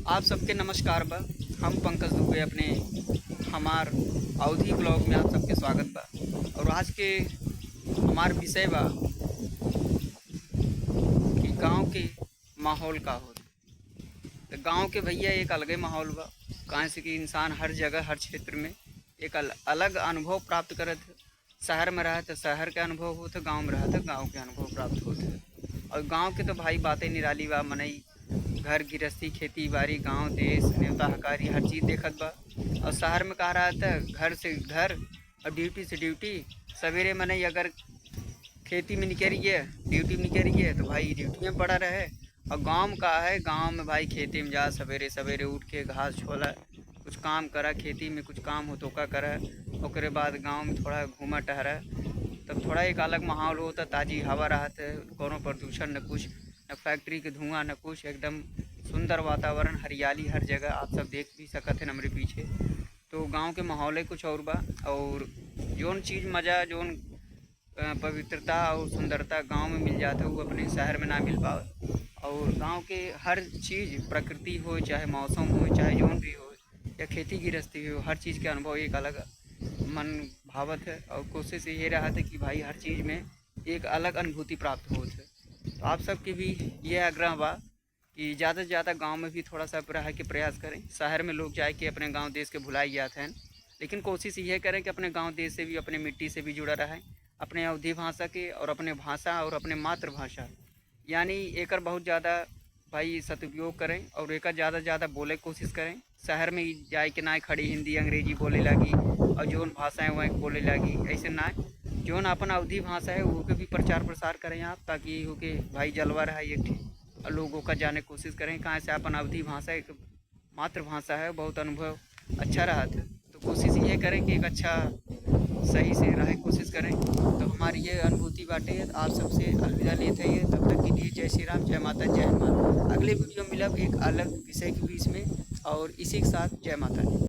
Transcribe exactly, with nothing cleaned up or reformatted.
आप सबके नमस्कार बा। हम पंकज दुबे अपने हमार अवधी ब्लॉग में आप सबके स्वागत बा। और आज के हमार विषय बा कि गांव के माहौल का होत। तो गांव के भैया एक अलगे माहौल बा, काहे से कि इंसान हर जगह हर क्षेत्र में एक अल, अलग अनुभव प्राप्त करत है। शहर में रहा तो शहर के अनुभव होत है, गांव में रहा तो गांव के अनुभव प्राप्त होत है। और गांव के तो भाई बातें निराली बा, मनई घर गृहस्थी, खेती बाड़ी, गांव देश, नेवता हकारी, हर चीज़ देखत बा। और शहर में कहा रहा था, घर से घर और ड्यूटी से ड्यूटी। सवेरे मनई अगर खेती में निकल गए, ड्यूटी में निकल गए, तो भाई ड्यूटी में पड़ा रहे। और गांव में का है, गांव में भाई खेती में जा, सवेरे सवेरे उठ के घास छोला, कुछ काम करा, खेती में कुछ काम हो तो का करा, ओकरे बाद गांव में थोड़ा घूमा टहरा, तब थोड़ा एक अलग माहौल होता, ताज़ी हवा रहत है, कोनो प्रदूषण न कुछ, न फैक्ट्री के धुआं, न कुछ, एकदम सुंदर वातावरण, हरियाली हर जगह, आप सब देख भी सकत हैं हमरे पीछे। तो गांव के माहौल कुछ और बा। और जौन चीज़ मज़ा, जौन अ, पवित्रता और सुंदरता गांव में मिल जात है, वो अपने शहर में ना मिल पावे। और गांव के हर चीज़, प्रकृति हो, चाहे मौसम हो, चाहे जौन भी हो, या खेती गृहस्थी हो, हर चीज़ के अनुभव एक अलग मन भावत है। और कोशिश ये रहत है कि भाई हर चीज़ में एक अलग अनुभूति प्राप्त होत है। तो आप सबके भी ये आग्रह बा कि ज़्यादा से ज़्यादा गांव में भी थोड़ा सा रह के प्रयास करें। शहर में लोग जाए के अपने गांव देश के भुलाई जात हैं, लेकिन कोशिश यह करें कि अपने गांव देश से भी, अपने मिट्टी से भी जुड़ा रहें, अपने अवधी भाषा के और अपने भाषा और अपने मातृभाषा, यानी एकर बहुत ज़्यादा भाई सदुपयोग करें और एकर ज़्यादा से ज़्यादा बोले के कोशिश करें। शहर में ही जाए के ना खड़ी हिंदी अंग्रेजी बोले लागी और जौन भाषा है वह बोले लागी, ऐसे ना। जौन अपन अवधी भाषा है ओके भी प्रचार प्रसार करें आप, ताकि ओके भाई जलवा रहा एक ठे और लोग ओका जाने के कोशिश करें। काहे से अपन अवधी भाषा एक मातृभाषा है, बहुत अनुभव अच्छा रहत है। तो कोशिश ये करें कि एक अच्छा सही से रहे कोशिश करें। तो हमारी ये अनुभूति बाटे, आप सबसे अलविदा लेते हैं, तब तक के लिए जय श्री राम, जय माता, जय हनुमान। अगले वीडियो में मिलब एक अलग विषय के बीच में, और इसी के साथ जय माता दी।